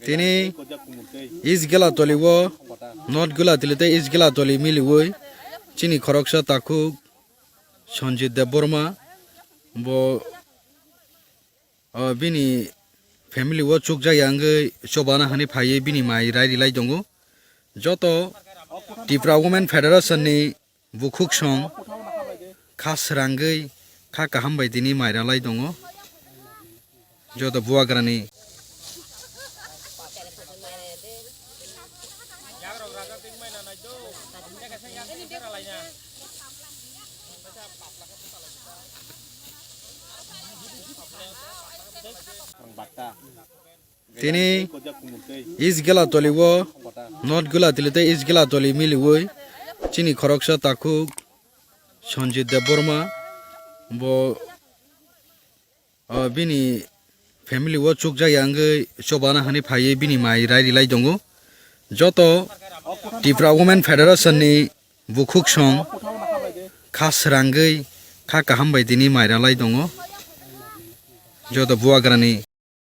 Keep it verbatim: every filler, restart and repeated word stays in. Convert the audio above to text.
Tini East Gelatoli o, North Gelatoli tei East Gelatoli miliwi chini khoroksa takhuk Sanjit Debbarma bo, o, bini family o chukjak ya wngwi chobana hinwi phaiwi bini mai rai rilai tongo. Joto Tripura Women Federation ni bukhuk song kha srangwi kha kaham bai tini mai ralai tongo. Joto bubagrani tini East Gelatoli o, North Gelatoli tei East Gelatoli miliwi chini khoroksa takhuk Sanjit Debbarma bo, o, bini family o chukjak ya wngwi chobana hinwi phaiwi bini mai rai rilai tongo. Joto Tripura Women Federation ni bukhuk song kha srangwi kha kaham bai tini mai ralai tongo. Joto bubagrani